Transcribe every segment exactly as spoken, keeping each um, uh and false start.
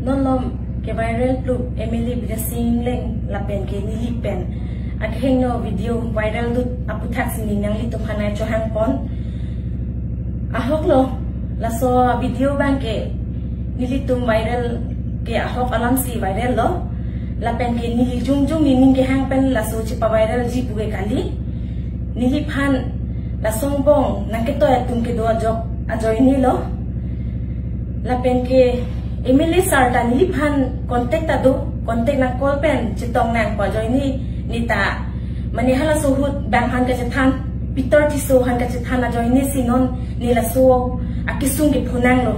Non malom ke-viral plup M L A Bidya Sing Engleng lapen ke neli pen akehingno video viral dut aputhaksi ning nanglitum aphan chohangpon. Ahok lo, laso video abang ke nelitum viral ke ahok alamsi viral lo. Lapen ke neli jongjong nening kehang pen laso chepa-viralji pu ke kali. Neliphan laso angbong nangketoi atum kedo ajok ajoine lo. Lapen ke M L A sir ta neliphan contact ta do, contact nang call pen chetong nang pu ajoine, ne ta mane halaso ahut bang aphan kachethan, Peter Tisso aphan kachethan ajoine si non ne laso akesung ke phunang lo.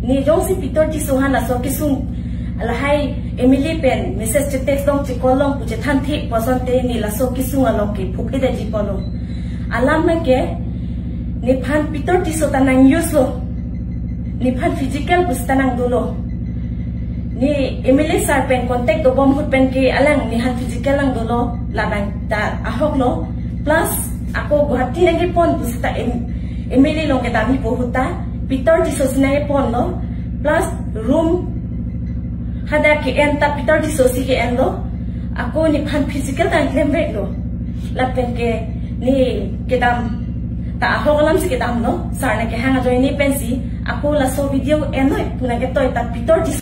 Ne jongsi Peter Tisso aphan laso kesung lahai M L A pen message che-text long che-call long pu chethanthe pu asonte ne laso kesung along ke phukledetji pulo. Alam ke nephan Peter Tisso ta nang-use lo. Nephan physical pusita nang dolo. Ne M L A sir pen contact dobom ahut pen ke alang nephan physical nang dolo, labang ta ahok lo. Plus ako Guwahati nangkepon pusita M-, M L A along kedamji pu ahut ta Peter Tisso si nangkepon lo. Plus room hadak ke-en ta Peter Tisso si ke-en lo. Ako nephan physical ta nang klemvek lo. Lapen ke ne kedam ta ahok alamsi kedam lo. Sir nangkehang ajoine pensi ako laso video enoi pu nangketoi ta Peter Tisso